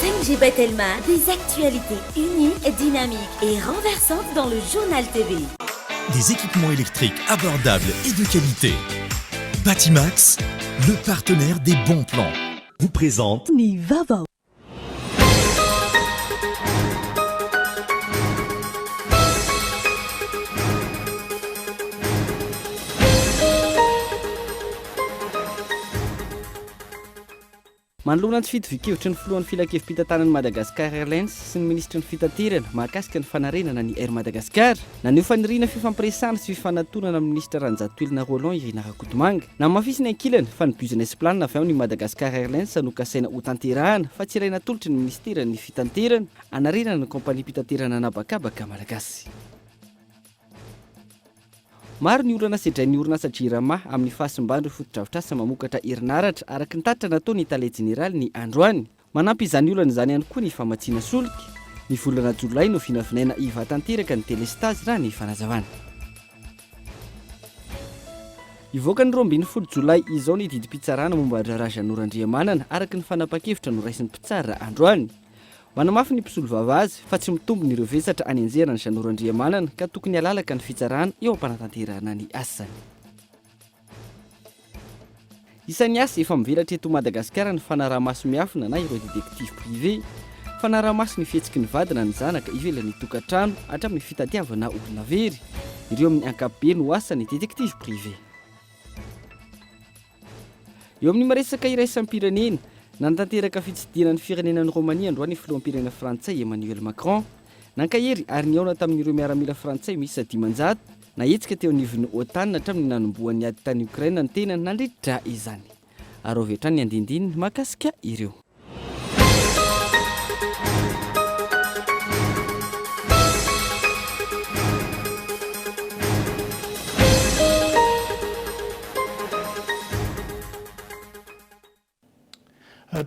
5G by Telma, des actualités uniques, dynamiques et renversantes dans le Journal TV. Des équipements électriques abordables et de qualité. Batimax, le partenaire des bons plans, vous présente Ny vaovao. Manoloana ny tsy fitovian-kevitry ny filohan'ny filankevi-pitantanan'ny Madagascar Airlines sy ny minisitry ny Fitaterana mahakasika ny fanarenana ny Air Madagascar, naneho faniriana fifampiresahana sy fifanatonana amin'ny minisitra Ranjatoelina Roland Irina Rakotomanga. Namafisiny ankilany fa ny business plan avy amin'ny Madagascar Airlines no kasaina hotanterahana fa tsy ilay natolotry ny minisiteran'ny Fitanterana hanarenana ny kaompaniam-pitaterana an'habakabaka malagasy. Maro ny olana sedrain'ny orinasa Jirama amin'ny fahasimban'ireo fotodrafitrasa mamokatra herinaratra, araka ny tatitra nataon'ny tale jeneraliny androany. Manampy izany olana izany ihany koa ny famatsiana solika. Ny volana jolay no vinavinaina hivaha tanteraka ny delestazy raha ny fanazavana. Hivoaka ny 12 jolay izao ny didim-pitsarana momba ny raharaha Jeannot Randriamanana, araka ny fanapahan-kevitra noraisin'ny mpitsara androany. Manamafy ny mpisolovava azy fa tsy mitombina ireo vesatra anenjehana an'i Jeannot Randriamanana ka tokony halalaka ny fitsarana eo am-panatanterahana ny asany. Isan'ny asa efa mivelatra eto Madagasikara ny fanaraha-maso miafina na ireo détective privé. Fanaraha-maso ny fihetsiky ny vady na ny zanaka ivelan'ny tokantrano hatramin'ny fitadiavana olona very. Ireo amin'ny ankapobeny no asan'ny détective privé. Eo amin'ny maresaka iraisam-pirenena, nanatanteraka fitsidihana ny firenena any Romania androany ny filoham-pirenena frantsay Emmanuel Macron. Nankahery ary nihaona tamin'ireo miaramila frantsay miisa 500 nahetsika teo anivon'ny OTAN hatramin'ny nanombohan'ny ady tany Ukraine ny tenany nandritra izany. Araovy hatrany ny andindininy mahakasika ireo.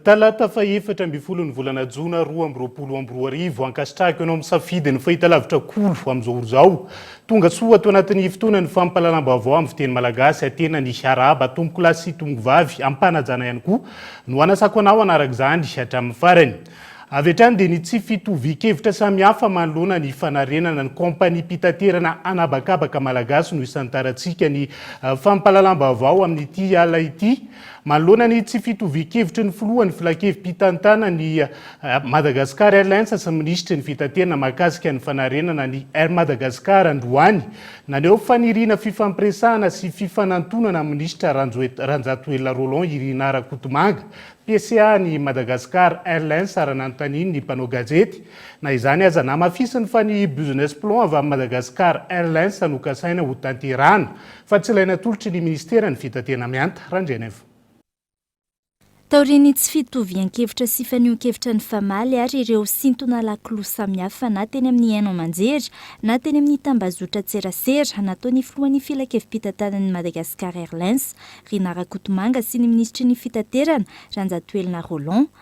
Talata fahefatra ambin'ny folon'ny volana jona 2022. Ankasitrahako ianao misafidy ny fahitalavitra Kolo amin'izao ora izao. Tonga soa ato anatin'ny fotoanan'ny fampahalalam-baovao amin'ny fiteny malagasy. Tena ny arahaba tompokolahy sy tompokovavy ampanajana ihany koa no anasako anao hanaraka izany hatramin'ny farany. Avy hatrany dia ny tsy fitovian-kevitra samihafa manoloana ny fanarenana ny kaompaniam-pitaterana an'habakabaka malagasy no isantarantsika ny fampahalalam-baovao amin'ity alina ity. Manoloana ny tsy fitovian-kevitry ny filohan'ny filankevi-pitantanana ny Madagascar Airlines sy ny minisitry ny fitaterana mahakasika ny fanarenana ny Air Madagascar androany, naneho faniriana fifampiresahana sy fifanantonana amin'ny minisitra Ranjatoelina Roland Irina Rakotomanga, PCA ny Madagascar Airlines raha nanontaniany ny mpanao gazety. Na izany aza, namafisiny fa ny business plan avy amin'ny Madagascar Airlines no kasaina hotanterahana fa tsy ilay natolotry ny minisiteran'ny fitaterana Mianta Randrianaivo. Taorian'ny tsy fitovian-kevitra sy fanehoan-kevitra nifamaly ary ireo sintona lakilosy samihafa na teny amin'ny haino aman-jery na teny amin'ny tambazotran-tserasera nataon'ny filohan'ny filankevi-pitantanan'ny Madagascar Airlines, Rinah Rakotomanga sy ny minisitry ny fitaterana, Ranjatoelina Roland.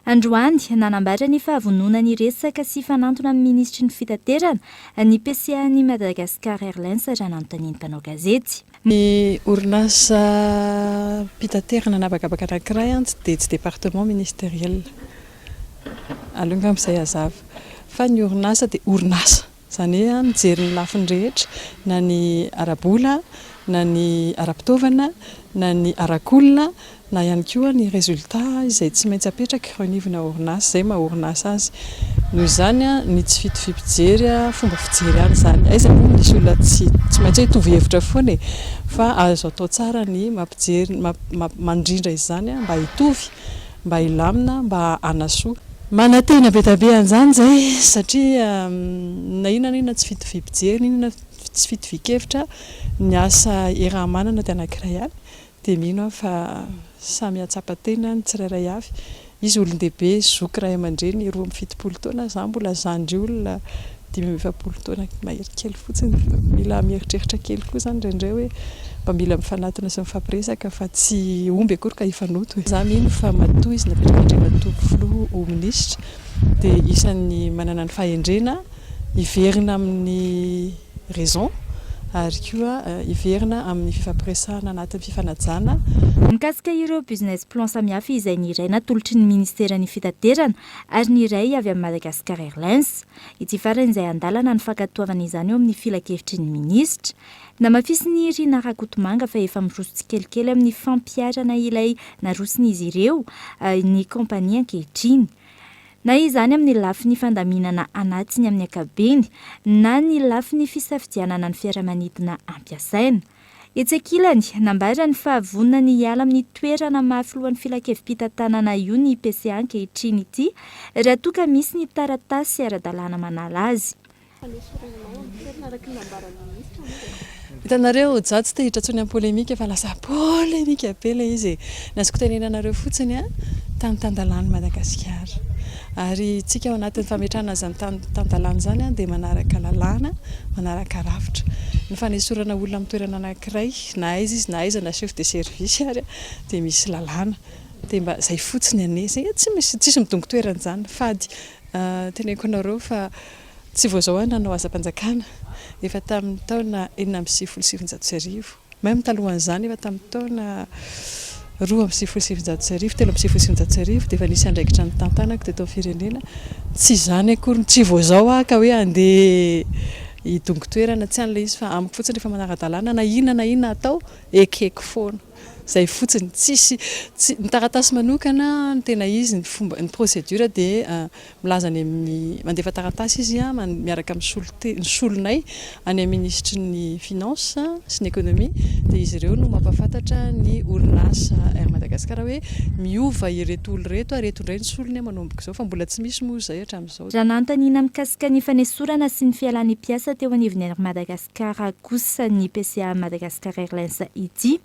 Androany, nanambara ny fahavononany hiresaka sy hifanantona amin'ny minisitry ny Fitaterana, ny PCA-n'ny Madagascar Airlines raha nanontanian'ny mpanao gazety. Ny orinasam-pitaterana an'habakabaka anankiray dia tsy département ministériel, aleo angamba izay hazava, fa ny orinasa dia orinasa. Izany hoe mijery ny lafiny rehetra, na ny ara-bola, na ny ara-pitaovana, na ny arak'olona, na ihany koa ny résultat izay tsy maintsy apetraka eo anivona orinasa, izay maha orinasa azy. Noho izany, ny tsy fitoviam-pijery, fomba fijery ihany izany. Aiza moa misy olona tsy tsy maintsy hoe hitovy hevitra foana e! Fa azo atao tsara ny mampijery, mandrindra izany mba hitovy, mba hilamina, mba hanasoa. Manantena be dia be an'izany izay satria na inona na inona tsy fitoviam-pijery, na inona na inona tsy fitovian-kevitra, ny asa iaraha-manana dia anankiray ihany, dia mino aho fa samy hahatsapa tena ny tsirairay avy. Izy olon-dehibe, zoky ray aman-dreny 72 taona, izaho mbola zandry olona 45 taona mahery kely fotsiny. Mila mieritreritra kely koa izany indraindray hoe mba mila mifanatona sy mifampiresaka fa tsy omby akory ka hifanoto e. Za mino fa matoa izy napetrak'Andriamatoa Filoha ho minisitra dia isan'ny manana ny fahendrena hiverina amin'ny raison. Ary koa hiverina amin'ny fifampiresahana anatin'ny fifanajana. Mikasika ireo business plan samihafa izay ny iray natolotry ny ministeran'ny fitaterana ary ny iray avy amin'ny Madagascar Airlines. Ity farany izay andalana ny fankatoavana izany eo amin'ny filankevitry ny minisitra. Namafisin'i Rinah Rakotomanga fa efa miroso tsikelikely amin'ny fampiharana ilay naroson'izy ireo ny kaompania ankehitriny. Na izany amin'ny lafiny fandaminana anatiny amin'ny ankapobeny na ny lafiny fisafidianana ny fiaramanidina ampiasaina. Etsy ankilany, nambarany fa vonona ny hiala amin'ny toerana maha filohan'ny filankevi-pitantanana io ny PCA ankehitriny ity raha toa ka misy ny taratasy ara-dalàna manala azy. Hitanareo, izaho tsy te hiditra intsony amin'ny polémique fa lasa polémique be ilay izy e. Ny azoko tenenina anareo fotsiny an, tany tan-dalàn'i Madagasikara. Ary isika ao anatin'ny fametrahana izany tany tan-dalàna izany an, dia manaraka lalàna, manaraka rafitra. Ny fanesorana olona amin'ny toerana anankiray, na aiza izy na aiza, na chef de service ary an, dia misy lalàna. Dia mba izay fotsiny anie. Izay tsy misy, tsisy midongy toerana izany. Fady teneniko anareo fa Tsy vao izao aho nanao asam-panjakana, efa tamin'ny taona 1996, même talohan'izany efa tamin'ny taona 1992, 1993 dia efa nisy andraikitra nitantanako teto amin'ny firenena. Tsy izany akory, tsy vao izao aho ka hoe handeha hidongy toerana, tsy any ilay izy fa amiko fotsiny rehefa manara-dalàna na inona na inona atao, ekeko foana. Izay fotsiny, tsisy, tsy, ny taratasy manokana, ny tena izy, ny fomba, ny procédure dia Milaza any amin'ny, mandefa taratasy izy miaraka amin'ny solote, ny solonay any amin'ny minisitry ny Finance sy ny Économie dia izy ireo no mampahafantatra ny orinasa Air Madagascar hoe miova ireto olona ireto ary eto indray ny solony manomboka izao fa mbola tsy misy moa izay hatramin'izao. Raha nanontaniana mikasika ny fanesorana sy ny fialan'ny mpiasa teo anivon'ny Air Madagascar kosa ny PCA Madagascar Airlines ity,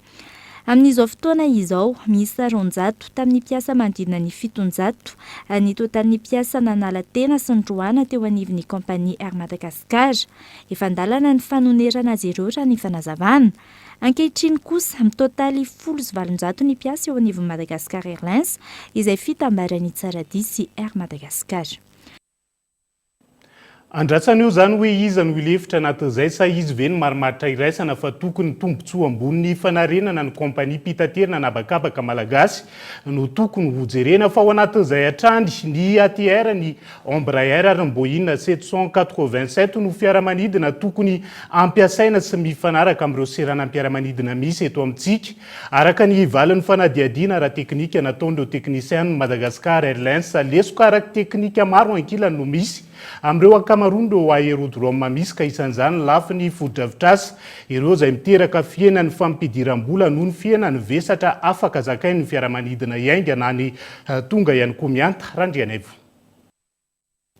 Amin'izao fotoana izao, miisa 200 tamin'ny mpiasa manodidina ny 700 ny totalin'ny mpiasa nanala tena sy noroahana teo anivon'ny kaompania Air Madagascar. Efa an-dalana ny fanonerana azy ireo raha ny fanazavana. Ankehitriny kosa, mitotaly 810 ny mpiasa eo anivon'ny Madagascar Airlines izay fitambaran'ny Tsaradia sy Air Madagascar. Andrasana eo izany hoe iza no hilefitra anatin'izay sa izy ve no marimaritra iraisana fa tokony tombotsoa ambonin'ny fanarenana ny kaompaniam-pitaterana an'habakabaka malagasy no tokony hojerena fa ao anatin'izay hatrany ny ATR, ny Embraer ary ny Boeing 787 no fiaramanidina tokony ampiasaina sy mifanaraka amin'ireo seranam-piaramanidina misy eto amintsika Araka ny valin'ny fanadihadiana ara-teknika nataon'ireo teknisianin'ny Madagascar Airlines, lesoka ara-teknika maro ankilany no misy amin'ireo ankamaroan'ireo aerodrome misy ka isan'izany ny lafiny fotodrafitrasa, ireo izay miteraka fihenan'ny fampidiram-bola noho ny fihenan'ny vesatra afaka zakain'ny fiaramanidina hiainga na ny tonga ihany koa mihanta. Randrianaivo.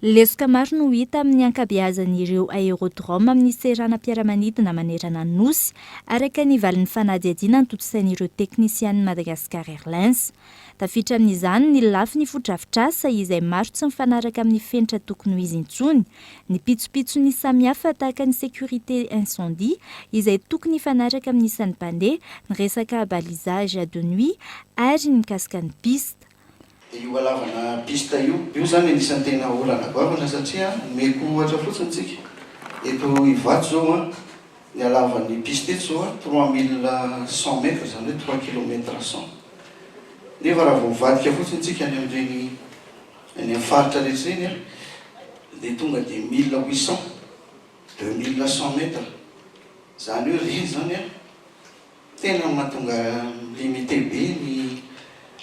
Lesoka maro no hita amin'ny ankabeazan'ireo aerodrome amin'ny seranam-piaramanidina manerana ny Nosy, araka ny valin'ny fanadihadiana notontosain'ireo teknisianin'ny Madagascar Airlines. Tafiditra amin'izany ny lafiny fotodrafitrasa izay maro tsy mifanaraka amin'ny fenitra tokony ho izy intsony, ny pitsopitsony samihafa tahaka ny sécurité incendie izay tokony hifanaraka amin'ny isan'ny mpandeha, ny resaka balisage de nuit ary ny mikasika ny piste. Dia io halavana piste io. Io izany anisan'ny tena olana goavana satria omeko ohatra fotsiny tsika, eto Ivato izao an, ny halavan'ny piste eto izao an, 3100 mètres izany hoe trois kilomètres cent. Nefa raha vao mivadika fotsiny tsika any amin'ireny any amin'ny faritra rehetra ireny an, dia tonga dia mille huit cent, 2100 mètres. Izany hoe ireny izany an, Tena mahatonga limité be ny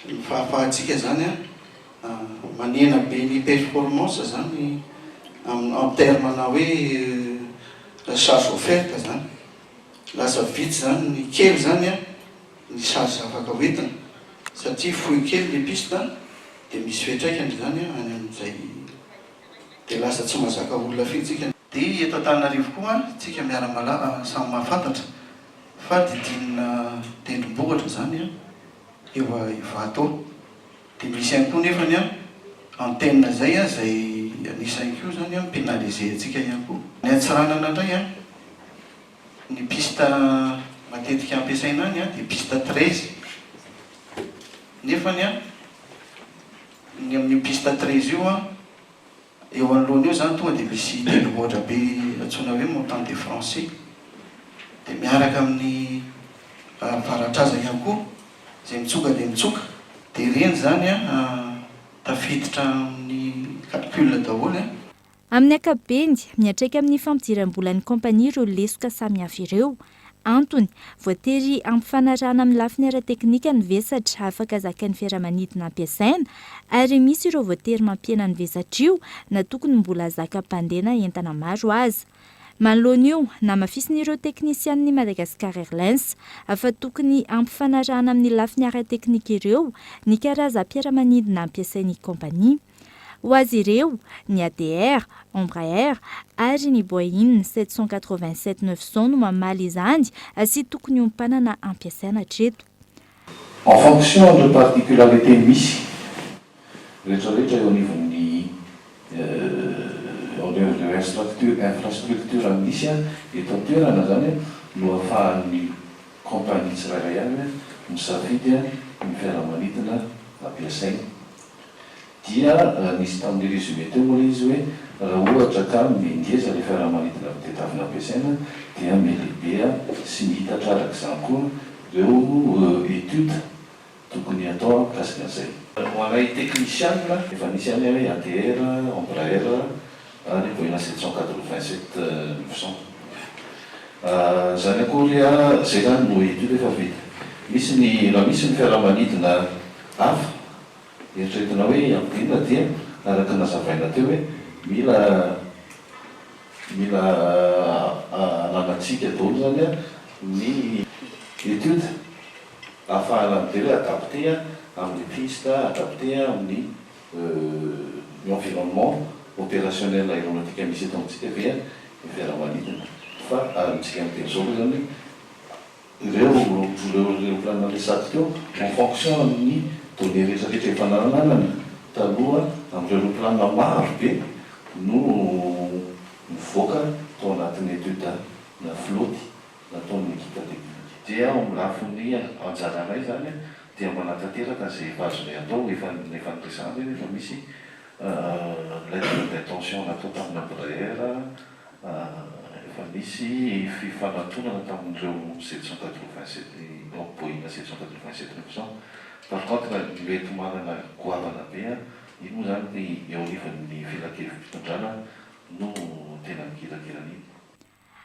ny fahafahantsika zany an, manena be ny performance zany en terme na hoe charge offerte zany, lasa vitsy zany ny kely zany an ny charge afaka hoentina satria fohy kely le piste dia misy fiantraikany zany any amin'izay dia lasa tsy mahazaka olona firy tsika. Dia eto Antananarivo koa tsika miara-malala samy mahafantatra fa didinina tendrombohitra izany eo Ivato eo. Dia misy ihany koa nefany antenne izay izay anisan'ny koa izany mi-pénaliser antsika ihany koa. Ny Antsiranana indray ny piste matetika ampiasaina any dia piste 13 nefany ny amin'io piste 13 io Eo anoloana eo izany tonga dia misy tendrombohitra be antsoina hoe Montagne des Français. Dia miaraka amin'ny varatraza ihany koa izay mitsoka dia mitsoka. Dia ireny izany tafiditra amin'ny calcul daholo. Amin'ny ankapobeny, miantraika amin'ny fampidiram-bolan'ny kaompania ireo lesoka samihafa ireo. Antony, voatery ampifanarahana amin'ny lafiny ara-teknika ny vesatra afaka zakain'ny fiaramanidina ampiasaina ary misy ireo voatery mampihena ny vesatra io na tokony mbola zaka mpandeha na entana maro aza. Manoloana io, namafisin'ireo teknisianin'ny Madagascar Airlines fa tokony hampifanarahana amin'ny lafiny ara-teknika ireo ny karazam-piaramanidina ampiasain'ny kaompania. Ho azy ireo, ny ATR, Embraer ary ny Boeing 787 900 no mamaly izany sy tokony hompanana ampiasaina hatreto. En fonction an'ireo particularité misy rehetrarehetra eo anivon'ny eo anivon'ireo infrastructure misy eto an-toerana izany no ahafahan'ny compagnie tsirairay avy misafidy ny fiaramanidina ampiasainy. Dia nisy tamin'ny résumé teo moa ilay izy hoe raha ohatra ka mihengeza ilay fiaramanidina tadiavina ampiasaina dia mihalehibe sy mihitatra araka izany koa ireo études tokony hatao mikasika an'izay. Ho anay teknisianina, efa nisy ihany hoe ATR, Embraer ary Boeing 787 900. Izany akory izay izany no étude efa vita. Misy ny, raha misy ny fiaramanidina hafa Eritreretina hoe ampidirina dia araka ny nazavaina teo hoe mila mila ananantsika daholo izany ny étude ahafahana mijery hoe adapté amin'ny piste, adapté amin'ny ny environnement opérationnel aéronautique misy eto amintsika ve ny fiaramanidina fa amintsika miteny izao aloha izany Ireo ireo ireo planina resako teo en fonction amin'ny données rehetra rehetra efa nananana taloha amin'ireo roplanina maro be no nivoaka tao anatin'ny étude na flotte nataon'ny ekipa teknika. Dia ao amin'ny lafiny anjaranay izany dia manatanteraka izay efa azonay atao, efa efa niresahana ireny, efa misy lettre d'intention natao tamin'ny Embraer, Efa nisy fifanantonana tamin'ireo 787 Boeing 787 900. Par contre ny mety manana goavana be, iny moa izany ny eo anivon'ny filankevi-pitondrana no tena mikirakira an'iny.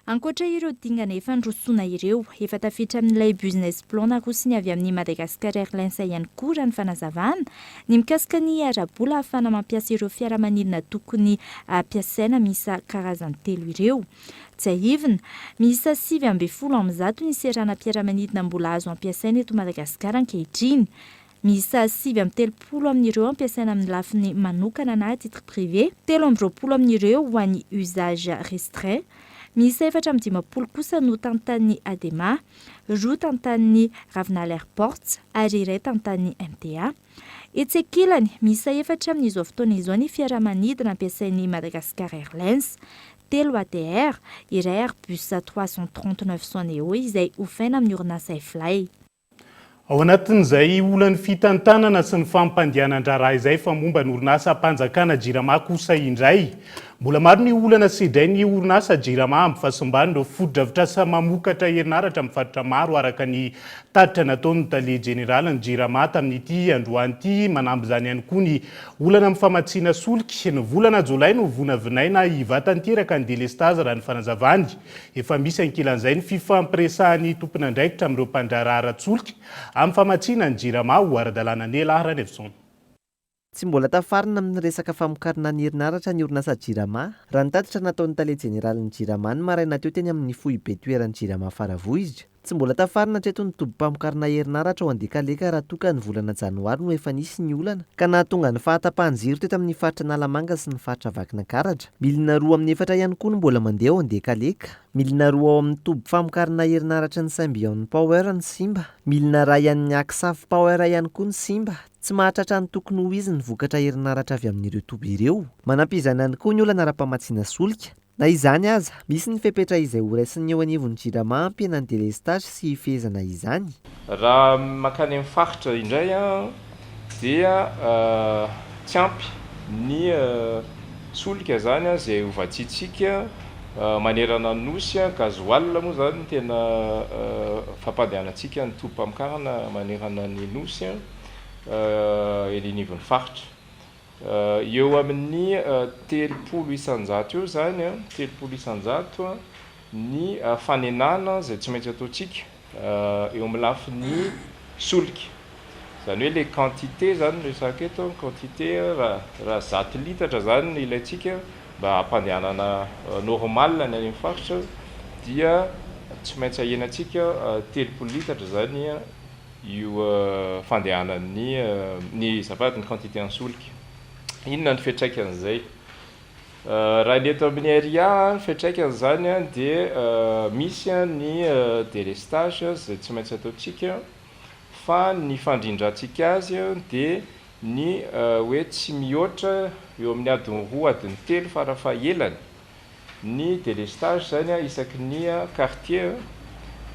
Ankoatra ireo dingana efa nirosoana ireo, efa tafiditra amin'ilay business plan narosony avy amin'ny Madagascar Airlines ihany koa raha ny fanazavana, Ny mikasika ny ara-bola ahafahana mampiasa ireo fiaramanidina tokony hampiasaina miisa karazany telo ireo. Tsiahivina, miisa 119 ny seranam-piaramanidina mbola azo ampiasaina eto Madagasikara ankehitriny. Miisa 39 amin'ireo ampiasaina amin'ny lafiny manokana na à titre privé, 23 amin'ireo ho an'ny usage restreint, miisa 54 kosa no tantanin'ny Adema. roa tantanin'ny Ravinala Airports ary iray tantanin'ny MTA. Etsy ankilany, miisa efatra amin'izao fotoana izao ny fiaramanidina ampiasain'ny Madagascar Airlines, telo ATR, iray Airbus 330 900 Neo izay hofaina amin'ny orinasa Airfly. Ao anatin'izay olan'ny fitantanana sy ny fampandehanan-draharaha izay fa momba ny orinasam-panjakana Jirama kosa indray. Mbola maro ny olana sedrain'ny orinasa Jirama amin'ny fahasimban'ireo fotodrafitrasa mamokatra herinaratra amin'ny faritra maro araka ny tatitra nataon'ny tale jeneralin'ny Jirama tamin'ity androany ity. Manampy izany ihany koa ny olana amin'ny famatsiana solika. Ny volana jolay no vonavinaina hivatanteraka ny delestazy raha ny fanazavany. Efa misy ankilan'izay ny fifampiresahan'ny tompon'andraikitra amin'ireo mpandraharaha ara-tsolika amin'ny famatsiana ny Jirama ho ara-dalàna Nela Ranaivoson. Tsy mbola tafarina amin'ny resaka famokarana ny herinaratra ny orinasa Jirama, raha ny tatitra nataon'ny tale jeneralin'ny Jirama ny maraina teo teny amin'ny foibe toeran'ny Jirama Faravohitra. Tsy mbola tafarina hatreto ny tobim-pamokarana herinaratra ao Andekaleka raha toa ka ny volana janoary no efa nisy ny olana ka nahatonga ny fahatapahan-jiro teto amin'ny faritra Analamanga sy ny faritra Vakinankaratra. Milina roa amin'ny efatra ihany koa no mbola mandeha ao Andekaleka. Milina roa ao amin'ny toby famokarana herinaratry ny Symbion Power no simba. Milina iray an'ny Aksaf Power ihany koa no simba. Tsy mahatratra ny tokony ho izy ny vokatra herinaratra avy amin'ireo toby ireo. Manampy izany ihany koa ny olana ara-pamatsiana solika. Na izany aza, misy ny fepetra izay horaisin'ny eo anivon'ny Jirama hampihena ny delestazy sy hifehezana izany. Raha mankany amin'ny faritra indray dia tsy ampy ny solika izany izay hovatsiantsika Manerana ny Nosy, gasoil moa izany no tena fampandehanantsika ny tobim-pamokarana manerana ny Nosy eny anivon'ny faritra. Eo amin'ny 30% eo izany, 30% ny fanenana izay tsy maintsy ataontsika eo amin'ny lafiny solika. Izany hoe ilay quantité izany no resahako eto, quantité raha 100 litatra izany no ilaintsika mba hampandehanana normal ny any amin'ny faritra dia tsy maintsy ahenantsika 30 litatra izany io fandehanan'ny, ny azafady, ny quantité an'ny solika. Inona ny fiantraikan'izay? Raha ny eto amin'ny RIA, ny fiantraikany izany dia misy ny délestage izay tsy maintsy ataontsika fa ny fandrindrantsika azy dia ny hoe tsy mihoatra eo amin'ny adiny roa, adiny telo farafahaelany ny délestage izany isaky ny quartier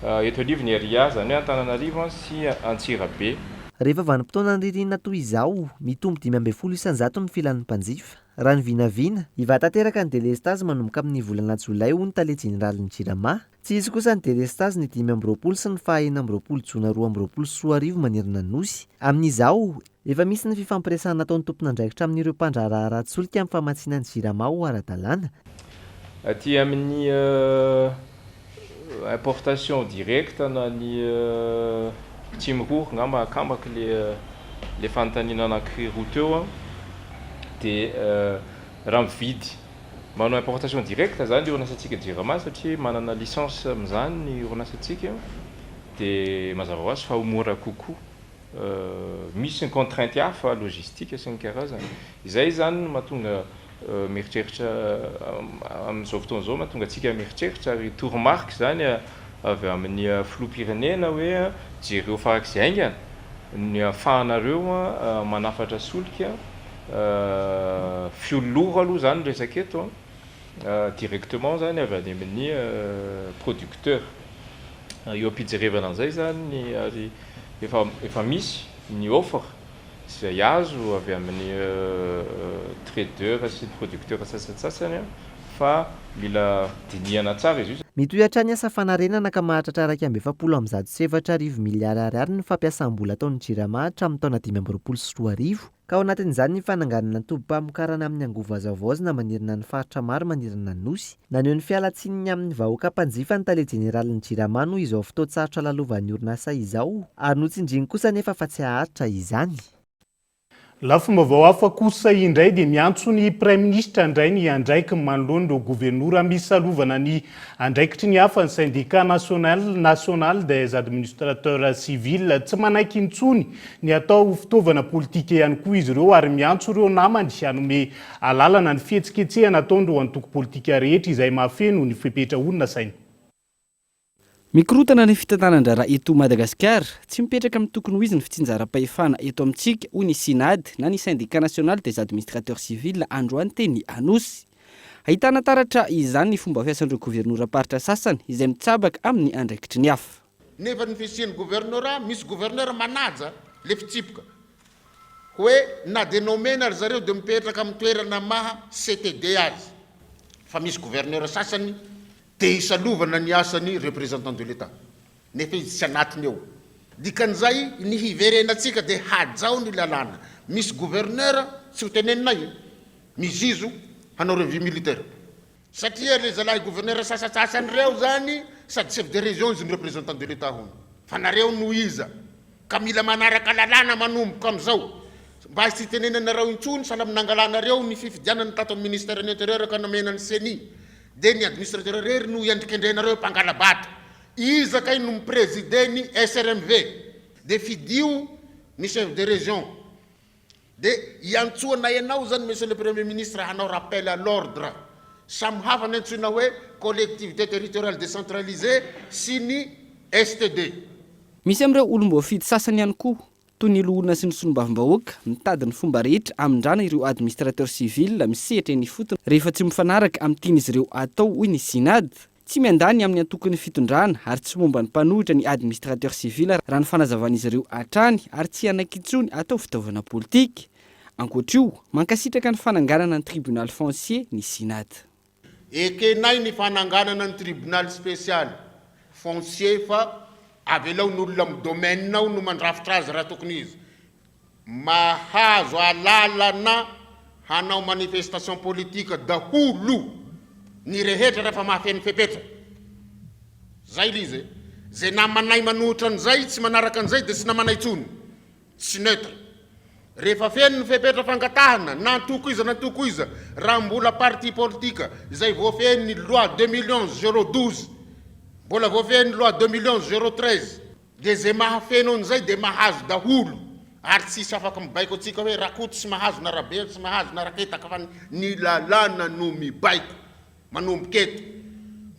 eto anivon'ny RIA, izany hoe Antananarivo sy Antsirabe. Rehefa vanim-potoanan'ny ririnina toy izao, mitombo 15% ny filan'ny mpanjifa. Raha ny vinavina, hivaha tanteraka ny delestazy manomboka amin'ny volana jolay, hoy ny tale jeneralin'ny Jirama. Tsy hisy kosa ny delestazy ny 25 sy ny faha 26 jona 2022 manerana ny Nosy. Amin'izao, efa misy ny fifampiresahana ataon'ny tompon'andraikitra amin'ireo mpandraharaha ara-tsolika amin'ny famatsiana ny Jirama ho ara-dalàna. Aty amin'ny Importation directe na ny tsimiroro ngamba akambako le le fanontaniana anakiroa teo an, de raha mividy manao importation directe zany ny orinasantsika jirama satria manana licence amin'izany ny orinasantsika de mazava ho azy fa ho mora kokoa. Misy ny contrainte hafa logistique sy ny karazany. Izay izany no mahatonga mieritreritra amin'izao fotoana izao mahatonga antsika mieritreritra ary toromarika izany avy amin'ny filoham-pirenena hoe jereo farak'izay haingana ny ahafahanareo manafatra solika fioloro aloha izany ny resaka eto directement izany avy any amin'ny producteur. Eo am-pijerevana an'izay izany ary efa efa misy ny offre izay azo avy amin'ny trader sy ny producteur sasantsasany fa mila dinihana tsara izy io. Mitohy hatrany asa fanarenana ka mahatratra 41 144 miliara ariary ny fampiasam-bola ataon'ny Jirama hatramin'ny taona 2025. Ka ao anatin'izany ny fananganana tobim-pamokarana amin'ny angovo azo havaozina manerana ny faritra maro manerana ny Nosy. Naneho ny fialan-tsininy amin'ny vahoaka mpanjifa ny tale jeneralin'ny Jirama noho izao fotoan-tsarotra lalovan'ny orinasa izao ary notsindriany kosa anefa fa tsy haharitra izany. Lafim-baovao hafa kosa indray dia miantso ny Praiminisitra handray ny andraikiny manoloana ireo governora misalovana ny andraikitry ny hafa ny Syndicat national national des administrateurs civils. Tsy manaiky intsony Ny atao ho fitaovana politika ihany koa izy ireo ary miantso ireo namany hanome alalana ny fihetsiketsehana ataon'ireo antoko politika rehetra izay mahafeno ny fepetra ho nasaina. Mikorontana ny fitantanan-draharaha eto Madagasikara. Tsy mipetraka amin'ny tokony ho izy ny fitsinjaram-pahefana eto amintsika, hoy ny Synad na ny Syndicat National des Administrateurs Civils androany teny Anosy. Ahitana taratra izany ny fomba fiasan'ireo governoram-paritra sasany izay mitsabaka amin'ny andraikitry ny hafa. Nefa ny fisian'ny gouvernorat, misy gouverneur manaja le fitsipika hoe na de nomena ry zareo de mipetraka amin'ny toerana maha CTD azy. Fa misy gouverneur sasany te hisalovana ny asan'ny représentant de l'Etat nefa izy tsy anatiny ao. Dikan'izay ny hiverenantsika de hajao ny lalàna. Misy gouverneur tsy ho teneninay mizizo hanao revue militaire. Satria le zalahy gouverneur sasatsasany reo zany sady chef de région izy no représentant de l'Etat hono. Fa nareo no iza? Ka mila manaraka lalàna manomboka amizao. Mba tsy hitenenanareo intsony sahala am nangalanareo ny fifidianana tato am ministère ny intérieur ka nomena ny ceni. De ny administrateur rery no iandrikendrenareo mpangala-bato. Iza kay no mi-presider ny SRMV? De fidio ny chef de région. Dia iantsoana ianao izany Monsieur le Premier Ministre hanao rappel à l'ordre. Samy hafa ny antsoina hoe collectivité territoriale décentralisée sy ny STD. Misy amin'ireo olom-boafidy sasany ihany koa, toy ny loholona sy ny solombavambahoaka, mitady ny fomba rehetra hamindrana ireo administrateurs civils misehatra eny ifotony rehefa tsy mifanaraka amin'ny tian'izy ireo atao, hoy ny Synad. Tsy miandany amin'ny antokon'ny fitondrana ary tsy momba ny mpanohitra ny administrateur civil raha ny fanazavan'izy ireo hatrany ary tsy hanaiky intsony atao fitaovana politika. Ankoatra io, mankasitraka ny fananganana ny tribunal foncier ny Synad. Ekenay ny fananganana ny tribunal spécial foncier fa avelao ny olona amin'ny domaine ao no mandrafitra azy raha tokony izy. Mahazo alalana hanao manifestation politique daholo ny rehetra rehefa mahafeno fepetra. Zay le izy e. Ze namanay manohitra an'izay tsy manaraka an'izay de tsy namanay tsony. Tsy neutre. Rehefa feno ny fepetra fangatahana na antoko iza na antoko iza raha mbola parti politique izay voafehin'ny loi 2011 012 mbola voafehin'ny loi 2011 013 Dia izay mahafeno an'izay dia mahazo daholo ary tsisy afaka mibaiko antsika hoe Rakoto tsy mahazo na Rabe tsy mahazo na Raketaka fa ny lalàna no mibaiko manomboka eto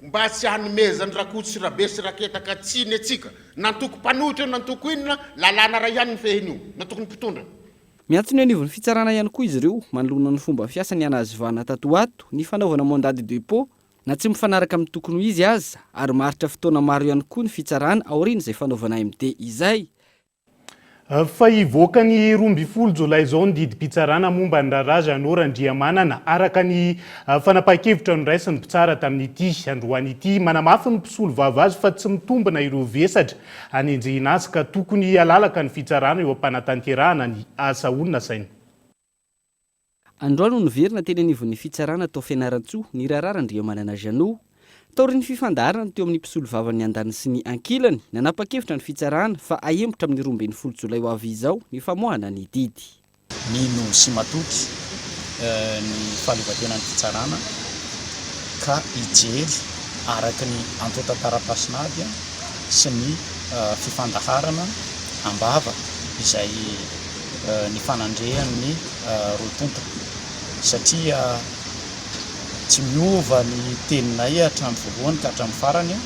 mba tsy hanomezan'i Rakoto sy Rabe sy Raketaka tsiny antsika na antoko mpanohitra io na antoko inona, lalàna iray ihany ny fehin'io na tokony mpitondra. Miantso ny eo anivon'ny fitsarana ihany koa izy ireo manoloana ny fomba fiasa nianazvana tato ho ato ny fanaovana mandat de depot na tsy mifanaraka amin'ny tokony ho izy aza ary maharitra fotoana maro ihany koa ny fitsarana aorian'izay fanaovana MD izay. Fa hivoaka ny 12 jolay izao ny didim-pitsarana momba ny raharaha Jeannot Randriamanana, araka ny fanapahan-kevitra noraisin'ny mpitsara tamin'ity androany ity. Manamafy ny mpisolovava azy fa tsy mitombina ireo vesatra anenjehina azy ka tokony halalaka ny fitsarana eo am-panatanterahana ny asa ho nasaina. Androany no niverina teny anivon'ny fitsarana tao Fianarantsoa ny raharaha Randriamanana Jeannot. Taorian'ny fifandaharana teo amin'ny mpisolovavan'ny andaniny sy ny ankilany, nanapa-kevitra ny fitsarana fa hahemotra amin'ny 12 jolay ho avy izao ny famoahana ny didy. Mino sy matoky ny fahaleovantenan'ny fitsarana ka hijery araka ny antontan-taratasin'ady sy ny fifandaharana am-bava izay nifanandrehan'ny roa tonta satria tsy miova ny teninay hatramin'ny voalohany ka hatramin'ny farany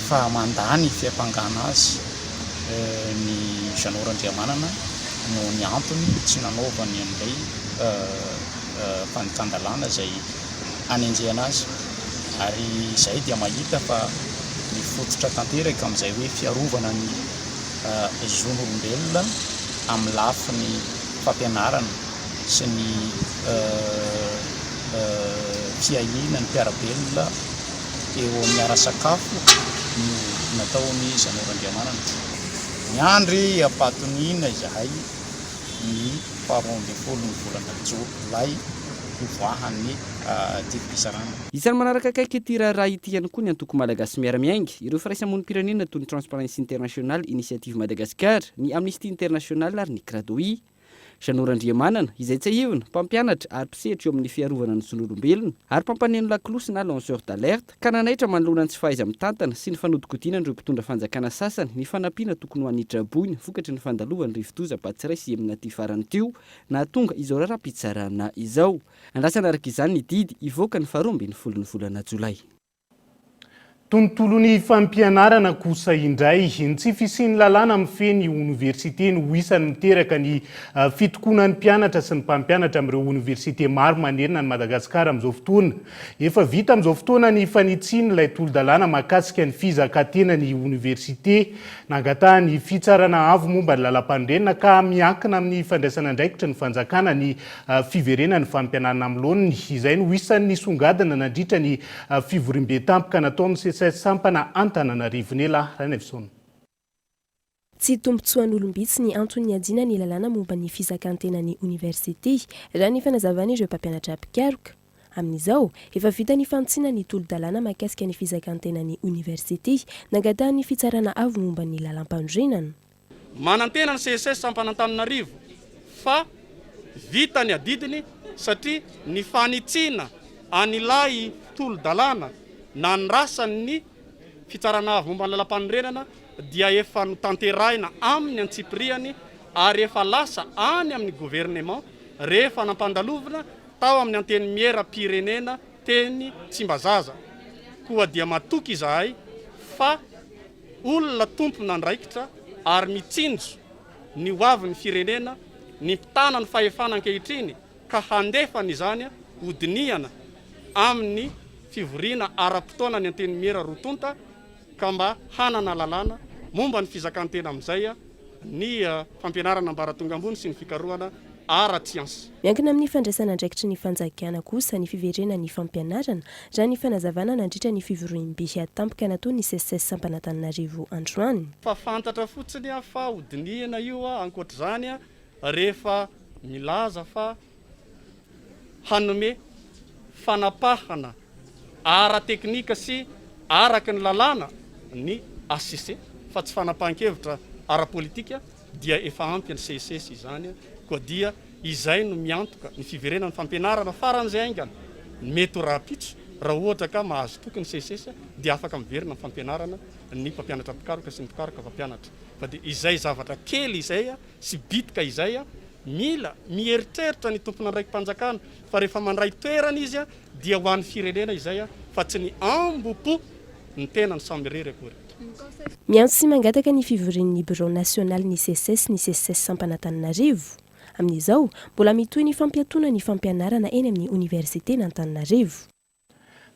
fa mandà ny fiampangana azy ny Jeannot Randriamanana noho ny antony tsy nanaovany an'ilay fandikan-dalàna izay anenjehana azy ary izay dia mahita fa mifototra tanteraka amin'izay hoe fiarovana ny zon'olombelona amin'ny lafiny fampianarana sy ny fiahiana ny mpiara-belona eo amin'ny ara-sakafo no nataon'i Jeannot Randriamanana. Miandry am-pahatoniana izahay ny faharoa ambin'ny folo ny volana jolay hivoahan'ny didim-pitsarana. Isan'ny manaraka akaiky ity raharaha ity ihany koa ny antoko Malagasy Miara-Miainga, ireo firaisamonim-pirenena toy ny Transparency International, Initiative Madagascar, ny Amnesty International ary ny Cradoi. Jeannot Randriamanana, izay tsiahivina, mpampianatra ary mpisehatra eo amin'ny fiarovana ny zon'olombelona ary mpampaneno lakolosy na lanceur d'alerte, ka nanaitra manoloana ny tsy fahaiza-mitantana sy ny fanodikodinan'ireo mpitondra fanjakana sasany ny fanampiana tokony ho an'ny traboina vokatry ny fandalovan'ny rivodoza Batsirai sy Emina ity farany teo nahatonga izao raharaham-pitsarana izao. Andrasana araka izany ny didy hivoaka ny faharoa ambin'ny folon'ny volana jolay. Tontolon'ny fampianarana kosa indray, ny tsy fisian'ny lalàna mifehy ny oniversite no isan'ny miteraka ny fitokonan'ny mpianatra sy ny mpampianatra amin'ireo oniversite maro manerana an'i Madagasikara amin'izao fotoana. Efa vita amin'izao fotoana ny fanitsiana ilay tolo-dalàna mahakasika ny fizakan-tenan'ny oniversite nangatahan'ny Fitsarana Avo momba ny Lalampanorenana ka miankina amin'ny fandraisan'andraikitry ny fanjakana ny fiverenan'ny fampianarana amin'ny laoniny. Izay no isan'ny nisongadina nandritra ny Fivoriambe tampoka nataon'ny Seces sampana Antananarivo. Nela Ranaivoson. Tsy tombontsoan'olom-bitsy ny antony niadiana ny lalàna momba ny fizakan-tenan'ny oniversite, raha ny fanazavan'ireo mpampianatra mpikaroka. Amin'izao, efa vita ny fanitsiana ny tolo-dalàna mahakasika ny fizakan-tenan'ny oniversite, nangatahan'ny Fitsarana Avo momba ny Lalàmpanorenana. Manantena ny CSS sampana Antananarivo fa vita ny adidiny satria ny fanitsiana an'ilay tolo-dalàna nandrasan'ny Fitsarana Avo momba ny Lalampanorenana dia efa notanterahina amin'ny antsipiriany ary efa lasa any amin'ny Gouvernement rehefa nampandalovina tao amin'ny Antenimieram-pirenena teny Tsimbazaza. Koa dia matoky izahay fa Olona tompon'andraikitra ary mitsinjo ny ho avin'ny firenena ny mpitana ny fahefana ankehitriny ka handefa an'izany hodinihana amin'ny fivoriana ara-potoana ny Antenimiera roa tonta ka mba hanana lalàna momba ny fizakan-tena amin'izay ny fampianarana ambaratonga ambony sy ny fikarohana. ara-tsiansa. Miankina amin'ny fandraisana andraikitry ny fanjakana kosa ny fiverenan'ny fampianarana, raha ny fanazavana nandritra ny fivoriambe tampoka nataon'ny Seces sampana Antananarivo androany. Fa fantatra fotsiny fa hodinihina io ankoatr'izany rehefa milaza fa hanome fanapahana ara-teknika sy araka ny lalàna ny hcc fa tsy fanapahan-kevitra ara-politika dia efa ampy ny SECES izany koa dia izay no miantoka ny fiverenan'ny fampianarana faran'izay haingana mety ho rahampitso raha ohatra ka mahazo toky ny SECES dia afaka miverina amin'ny fampianarana ny mpampianatra mpikaroka sy ny mpikaroka mpampianatra fa dia izay zavatra kely izay sy bitika izay mila mieritreritra ny tompon'andraiki-panjakana fa rehefa mandray toerana izy dia ho an'ny firenena izay fa tsy ny ambopo ny tenany samy irery akory. Miantso sy mangataka ny fivorian'ny birao nasionalin'ny Seces ny Seces sampana Antananarivo. Amin'izao, mbola mitohy ny fampiatoana ny fampianarana eny amin'ny oniversiten'Antananarivo.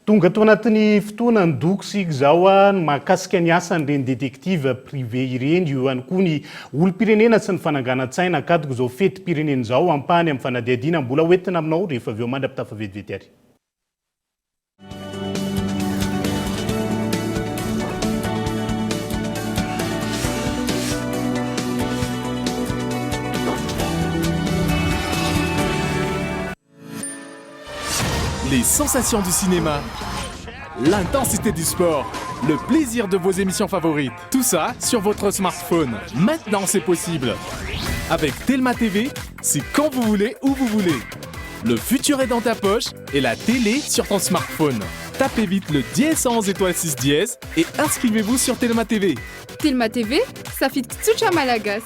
Tonga ato anatin'ny fotoana ny doko isika izao ny mahakasika ny asan'ireny détective privé ireny, eo ihany koa ny olom-pirenena sy ny fananganan-tsaina ankatoky izao fetim-pirenena izao, ampahany amin'ny fanadihadiana mbola ho entina aminao rehefa avy eo mandra-pitafa vetivety ary. Les sensations du cinéma, l'intensité du sport, le plaisir de vos émissions favorites. Tout ça sur votre smartphone. Maintenant, c'est possible. Avec Telma TV, c'est quand vous voulez, où vous voulez. Le futur est dans ta poche et la télé sur ton smartphone. Tapez vite le dièse 11 étoile 6 dièse et inscrivez-vous sur Telma TV. Telma TV, safidy tsotra malagasy.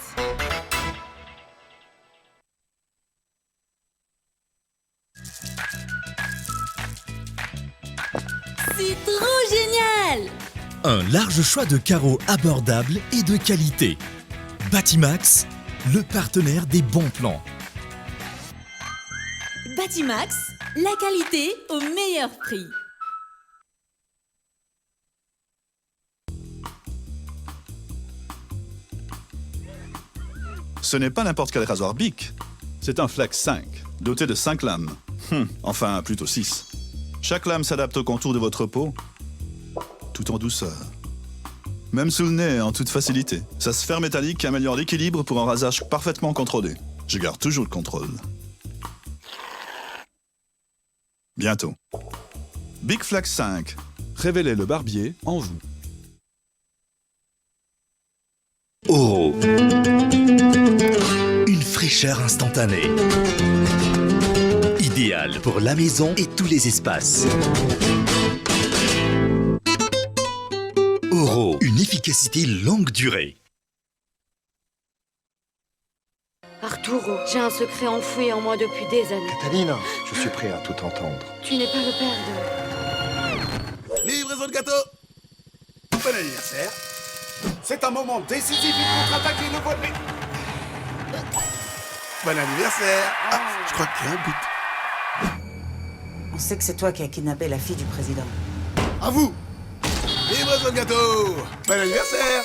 C'est trop génial Un large choix de carreaux abordables et de qualité. Batimax, le partenaire des bons plans. Batimax, la qualité au meilleur prix. Ce n'est pas n'importe quel rasoir Bic. C'est un Flex 5, doté de 5 lames. Enfin, plutôt 6. Chaque lame s'adapte au contour de votre peau, tout en douceur. Même sous le nez, en toute facilité. Sa sphère métallique améliore l'équilibre pour un rasage parfaitement contrôlé. Je garde toujours le contrôle. Bientôt. Big Flex 5. Révélez le barbier en vous. Oro. Une fraîcheur instantanée. Idéal pour la maison et tous les espaces. Oro, une efficacité longue durée. Arturo, j'ai un secret enfoui en moi depuis des années. Catalina, je suis prêt à tout entendre. Tu n'es pas le père de... Livraison de gâteau Bon anniversaire C'est un moment décisif, une contre-attaque et le vol... Bon anniversaire Ah, je crois qu'il y a un but. On sait que c'est toi qui as kidnappé la fille du président. À vous Livraison de gâteau Bon anniversaire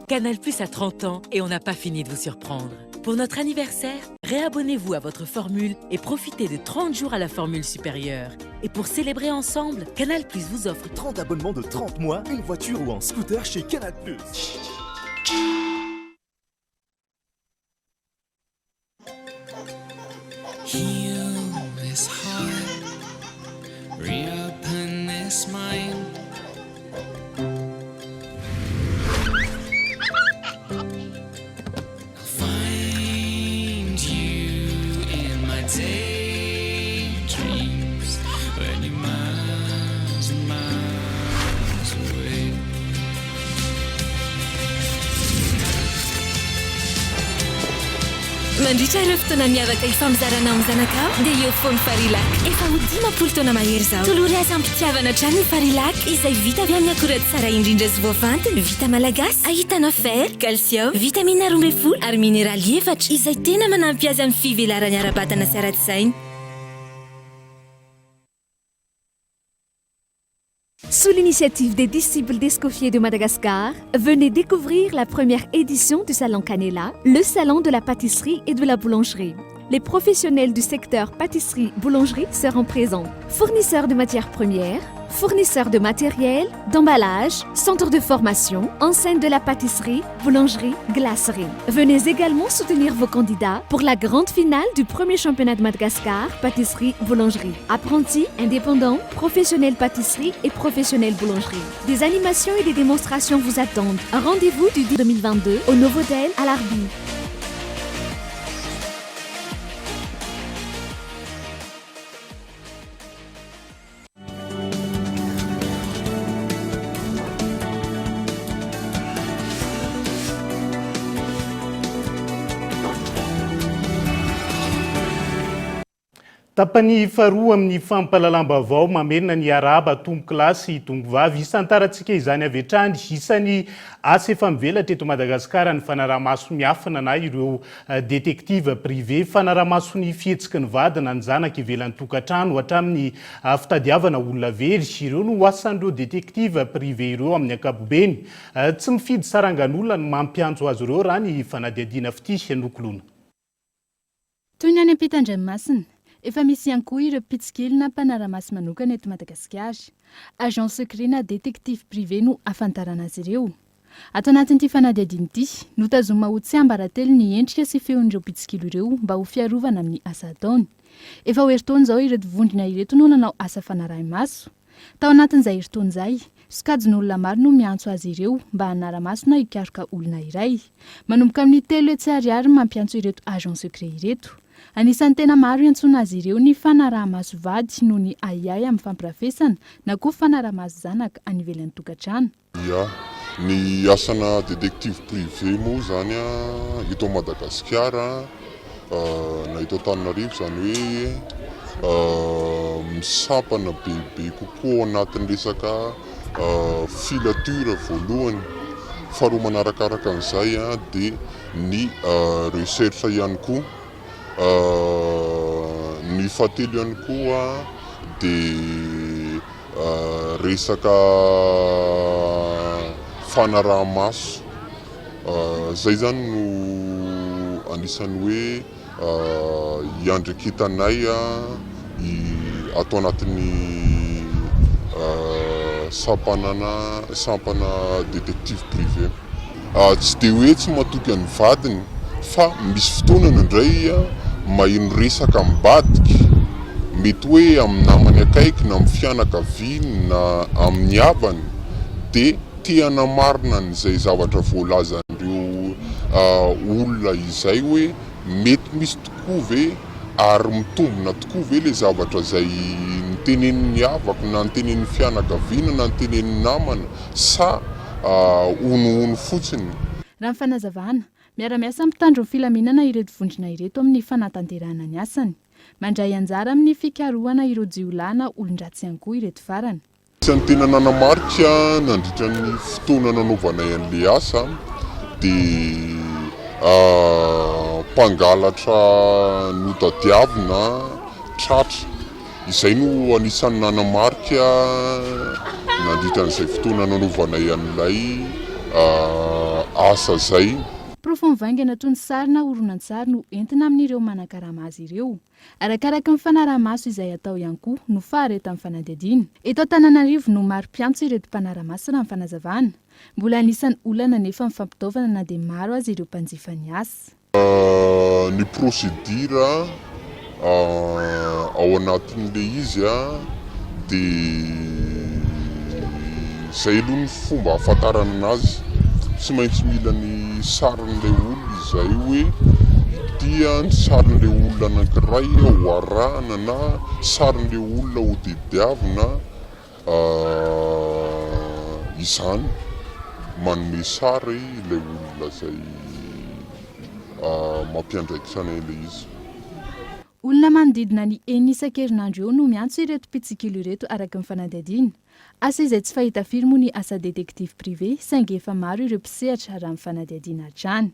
Canal Plus a 30 ans et on n'a pas fini de vous surprendre. Pour notre anniversaire, réabonnez-vous à votre formule et profitez de 30 jours à la formule supérieure. Et pour célébrer ensemble, Canal Plus vous offre 30 abonnements de 30 mois, une voiture ou un scooter chez Canal Plus. Heal this heart, reopen this mind. I'll find you in my daydreams when you're miles and miles away. Mandritra ireo fotoana miavaka ifampizarana amin'ny zanakao dia eo foana Farilac. Efa ho 50 taona mahery izao. Tolory azy am-pitiavana hatrany ny Farilac izay vita avy amin'ny akora tsara indrindra sy voafantina, vita malagasy, ahitana fer, calcium, vitamina 12 ary mineraly efatra izay tena manampy azy amin'ny fivelarany ara-batana sy ara-tsaina. Sous l'initiative des disciples d'Escoffier de Madagascar, venez découvrir la première édition du Salon Canela, le salon de la pâtisserie et de la boulangerie. Les professionnels du secteur pâtisserie-boulangerie seront présents. Fournisseurs de matières premières, fournisseurs de matériel, d'emballage, centre de formation, enseigne de la pâtisserie, boulangerie, glacerie. Venez également soutenir vos candidats pour la grande finale du premier championnat de Madagascar, pâtisserie, boulangerie. Apprentis, indépendants, professionnels pâtisserie et professionnels boulangerie. Des animations et des démonstrations vous attendent. Rendez-vous du 10 2022 au Novotel à l'Arbi. Tapany faharoa amin'ny fampahalalam-baovao mamerina ny arahaba tompokolahy sy tompovavy. Hisantarantsika izany avy hatrany. Isan'ny asa efa mivelatra eto Madagasikara ny fanaraha-maso miafina na ireo Détective privé, fanarahamaso ny fihetsiky ny vady na ny zanaka ivelan'ny tokantrano hatramin'ny fitadiavana olona very. Ireo no asan'ireo détective privé ireo amin'ny ankapobeny. Tsy mifidy sarangan'olona ny mampiantso azy ireo raha ny fanadihadiana fitia nokoloina. Toy ny any ampitan-dranomasina, efa misy ihany koa ireo mpitsikilo na mpanara-maso manokana eto Madagasikara. Agent secret na détective privé no ahafantarana azy ireo. Ato anatin'ity fanadihadiana ity, notazomina ho tsiambaratelo ny endrika sy feon'ireo mpitsikilo ireo mba ho fiarovana amin'ny asa ataony. Efa ho herintaona izao ireto vondrona ireto no nanao asa fanarahi-maso. Tao anatin'izay herintaona izay, sokajin'olona maro no miantso azy ireo mba hanara-maso na hikaroka olona iray. Manomboka amin'ny 300 ariary mampiantso ireto agent secret ireto. Anisan'ny tena maro iantsoana azy ireo ny fanaraha-maso vady noho ny ahiahy amin'ny fampirafesana na koa fanaraha-maso zanaka any ivelan'ny tokantrano. Ya, ny asana détective privé moa zany eto Madagasikara na eto Antananarivo zany hoe misampana bebe kokoa ao anatin'ny resaka filature voalohany, faharoa manarakaraka an'izay dia ny recherche ihany koa, ny fahatelo ihany koa dia Resaka fanaraha-maso, zay zany no anisan'ny hoe iandreketanay ato anatin'ny sampanana sampana détective privé. Tsy dia hoe tsy matoky an'ny vadiny fa misy fotoana indraindray maheno resaka ambadika, mety hoe amin'ny namany akaiky na amin'ny fianakaviany na amin'ny havany dia te hanamarina an'izay zavatra voalazan'ireo olona izay hoe mety misy tokoa ve ary mitombina tokoa ve ilay zavatra izay notenenin'ny havako na notenenin'ny fianakaviana na notenenin'ny namana sa honohono fotsiny. Raha ny fanazavana, miara-miasa amin'ny mpitandro ny filaminana ireto vondrona ireto amin'ny fanatanterahana ny asany. Mandray anjara amin'ny fikarohana ireo jiolahy na olon-dratsy ihany koa ireto farany. Isan'ny tena nanamarika nandritra ny fotoana nanaovanay an'ilay asa dia mpangalatra notadiavina tratra. Izay no anisan'ny nanamarika nandritra an'izay fotoana nanaovanay an'ilay asa izay. Porofo mivaingana toy ny sary na horonantsary no entina amin'ireo manan-karama azy ireo. Arakaraky ny fanaraha-maso izay atao ihany koa no faharetan'ny fanadihadiana. Eto Antananarivo no maro mpiantso ireto mpanara-maso raha ny fanazavana. Mbola anisan'ny olana anefa ny fampitaovana na dia maro aza ireo mpanjifa ny asa. Ny procédure ao anatin'ilay izy dia izay aloha ny fomba ahafantarana anazy, tsy maintsy mila ny sarin'ilay olona izay hoe ity ny sarin'ilay olona anankiray ho arahana na sarin'ilay olona ho tediavina izany, manome sary ilay olona izay mampiandraikitra anay ilay izy. Olona manodidina ny enina isan-kerinandro eo no miantso ireto mpitsikilo ireto araka ny fanadihadiana. Asa izay tsy fahita firy moa ny asa détective privé saingy efa maro ireo mpisehatra raha ny fanadihadiana hatrany.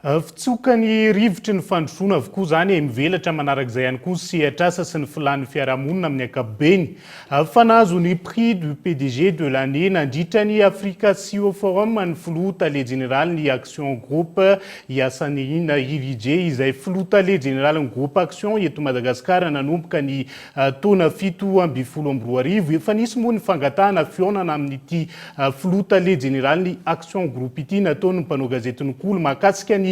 Fitsokan'ny rivotry ny fandrosoana avokoa izany e, mivelatra manarak'izay ihany koa ny sehatr'asa sy ny filàn'ny fiarahamonina amin'ny ankapobeny. Fa nahazo ny Prix du PDG de l'année nandritra ny Africa CEO Forum ny filoha tale jeneralin'ny Action Group, i Hassanein Hiridjee, izay filoha tale jeneralin'ny Groupe Action eto Madagasikara nanomboka ny taona 2017. Efa nisy moa ny fangatahana fihaonana amin'ity Filoha tale jeneralin'ny Action Group ity nataon'ny mpanao gazety Nikolo mahakasika ny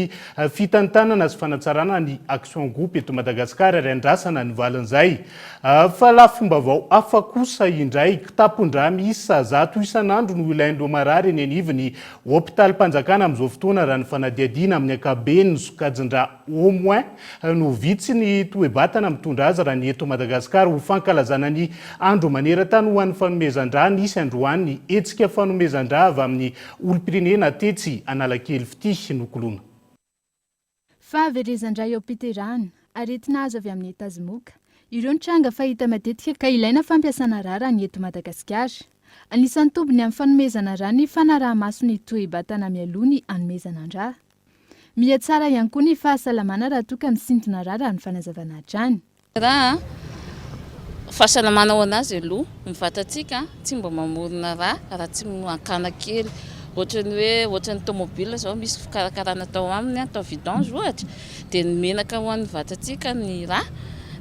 fitantanana sy fanatsarana ny Action Group eto Madagasikara ary andrasana ny valin'izay. Fa lafim-baovao hafa kosa indray, kitapon-drà miisa 100 isan'andro no ilain'ireo marary eny anivon'ny hopitalim-panjakana amin'izao fotoana raha ny fanadihadiana amin'ny ankapobeny ny sokajin-drà Au moins no vitsy ny toe-batana mitondra azy raha ny eto Madagasikara. Ho fankalazana ny andro maneran-tany ho an'ny fanomezan-drà, nisy androany ny hetsika fanomezan-drà avy amin'ny olom-pirenena tetsy Analakely Fitia nokoloina. Fahaverezan-drà eo am-piterahana, aretina azo avy amin'ny tazomoka. Ireo ny tranga fahita matetika ka ilaina fampiasana rà raha ny eto Madagasikara. Anisan'ny tombony amin'ny fanomezana rà ny fanaraha-maso ny toe-batana mialoha ny hanomezana-drà. Miha tsara ihany koa ny fahasalamana raha toa ka misintona rà raha ny fanazavana hatrany. Rà, fahasalamana ho an'azy aloha, ny vatantsika tsy mba mamorona rà raha tsy hakana kely, ohatran'ny hoe ohatran'ny tomobile izao misy fikarakarana atao aminy, atao vidange ohatra, dia ny menaka ho an'ny vatantsika ny rà,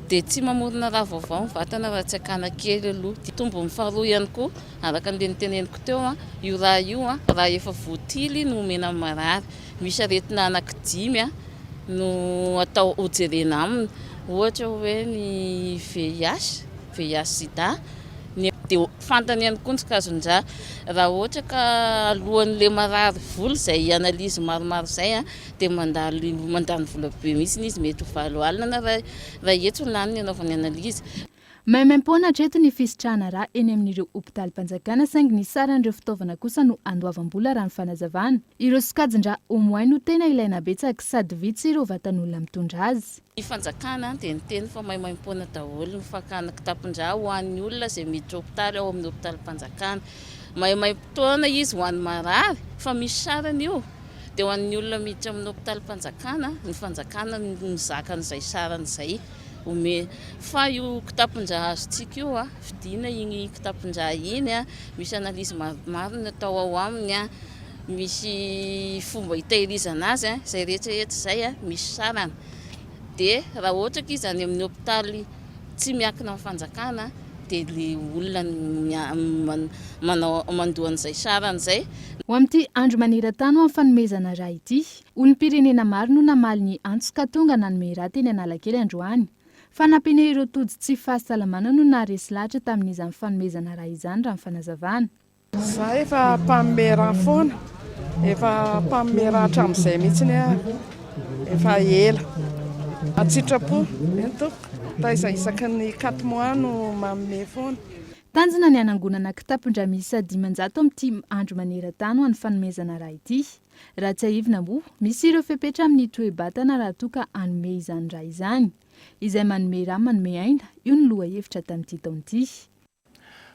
dia tsy mamorona rà vaovao ny vatana raha tsy hakana kely aloha. Tombony faharoa ihany koa, Araka an'ilay noteneniko teo, io rà io, rà efa voatily no omena amin'ny marary. Misy aretina anankidimy no atao hojerena aminy, ohatra hoe ny VIH, VIH sida, ny dia fantany ihany koa ny sokajin-drà. Raha ohatra ka alohan'ilay marary vola izay analyse maromaro izay dia mandalo mandany vola be mihitsy izy, mety ho 8000 na iray hetsy no laniny anaovany analyse. Maimaimpoana hatreto ny fisitrahana rà eny amin'ireo hopitalim-panjakana saingy ny saran'ireo fitaovana kosa no andoavam-bola raha ny fanazavana. Ireo sokajin-drà au moins no tena ilaina betsaka sady vitsy ireo vatan'olona mitondra azy. Ny fanjakana dia niteny fa maimaimpoana daholo ny fakana kitapon-drà ho an'ny olona izay miditra hopitaly ao amin'ny hopitalim-panjakana. Maimaimpoana izy ho an'ny marary fa misy sarany io. Dia ho an'ny olona miditra amin'ny hopitalim-panjakana, ny fanjakana no mizaka an'izay sarany izay. Ome. Fa io kitapon-drà azontsika io a, vidiana iny kitapon-drà iny a, misy analyse maromaro natao ao aminy a, misy fomba hitehirizana azy a, izay rehetra rehetra izay a, misy sarany. Dia raha ohatra ka izy any amin'ny hopitaly tsy miankina amin'ny fanjakana dia ilay olona no manao mandoa an'izay sarany izay. Ho amin'ity andro maneran-tany ho amin'ny fanomezana rà ity, Olom-pirenena maro no namaly ny antso ka tonga nanome rà teny Analakely androany. Fanampiana ireo tojo tsy fahasalamana no naharesy lahatra tamin'izany fanomezana rà izany raha ny fanazavana. Za efa mpanome rà foana, efa mpanome rà hatramin'izay mihitsy aho, efa ela. An-tsitrapo, eny tompoko, taiza isaky ny quatre mois no manome foana. Tanjona ny hanangonana kitapon-drà miisa 500 amin'ity andro maneran-tany ho an'ny fanomezana rà ity. Raha tsiahivina moa, misy ireo fepetra amin'ny toe-batana raha toa ka hanome izany rà izany. Izay manome rà manome aina, io no lohahevitra tamin'ity taona ity.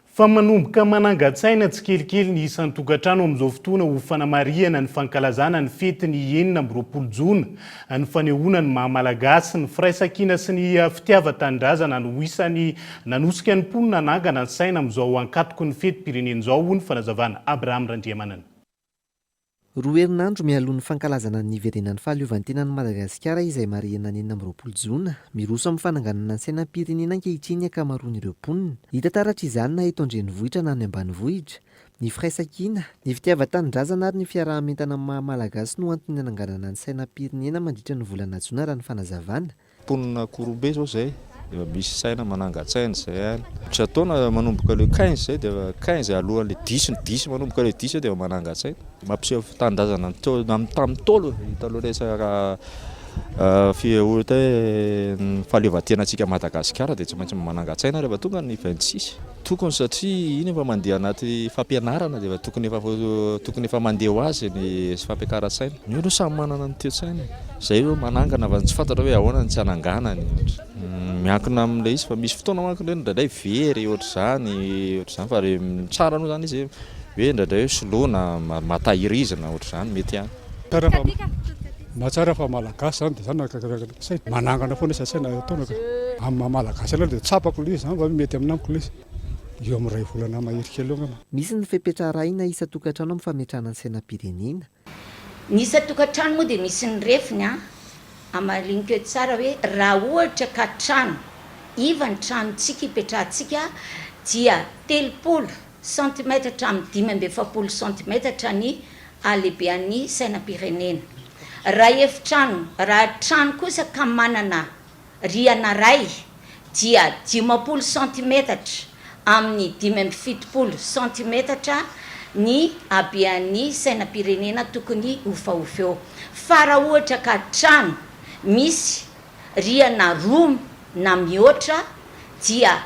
Fa manomboka manangan-tsaina tsikelikely ny isan-tokantrano amin'izao fotoana ho fanamarihana ny fankalazana ny fetin'ny 26 jona. Ny fanehoana ny maha Malagasy, ny firaisankina sy ny fitiavan-tanindrazana no isan'ny nanosika ny mponina hanangana ny saina amin'izao ankatoky ny fetim-pirenena izao, hoy ny fanazavana Abraham Randriamanana. Roa herinandro mialoha ny fankalazana ny niverenan'ny fahaleovantenan'i Madagasikara izay marihina ny 26 jona, miroso amin'ny fananganana ny sainam-pirenena ankehitriny ny ankamaroan'ireo mponina. Hita taratra izany na eto an-drenivohitra na any ambanivohitra. Ny firaisankina, ny fitiavan-tanindrazana ary ny fiaraha-mientana amin'ny maha Malagasy no antony nananganana ny sainam-pirenena mandritra ny volana jona raha ny fanazavana. Mponina Korobe zao zay efa misy saina manangan-tsaina zay any. Tsy ataona manomboka le quinze zay dia efa quinze alohan'le dix ny dix manomboka le dix zay dia efa manangan-tsaina. Mampiseho tanindrazana ny teo amin'ny tamin'ny Ntaolo e, taloha resaka fi- ohatra hoe ny fahaleovantenantsika Madagasikara dia tsy maintsy manangan-tsaina rehefa tonga ny 26. Tokony satria iny efa mandeha anaty fampianarana dia efa tokony efa tokony efa mandeha ho azy ny fampiakaran-tsaina. Ny eo aloha samy manana ny toe-tsainy e. Zay hoe manangana fa tsy fantatra hoe ahoana ny tsy hananganany ohatra. Miankina amin'ilay izy fa misy fotoana manko ireny indraindray very ohatr'izany ohatr'izany fa re tsara aloha izany izy hoe indraindray hoe soloina mba tahirizina ohatr'izany mety ihany. Mahatsara fa Malagasy zany dia zany say manangana foana izy saina ataona ka. Amin'ny maha Malagasy anah dia tsapako ilay izy zany fa mety aminah amiko ilay izy. Eo amin'ny iray volana mahery kely eo angamba. Misy ny fepetra arahina isan-tokantrano amin'ny fametrahana ny sainam-pirenena. Ny isan-tokantrano moa dia misy ny refiny an, hamariniko eto tsara hoe raha ohatra ka trano iva ny tranontsika ipetrahantsika dia 30 centimètre hatramin'ny 45 centimètre ny halehibean'ny sainam-pirenena. Raha efitrano, raha trano kosa ka manana rihana iray dia 50 santimetatra amin'ny 75 santimetatra ny habean'ny sainam-pirenena tokony hofahofa eo. Fa raha ohatra ka trano misy rihana roa na mihoatra dia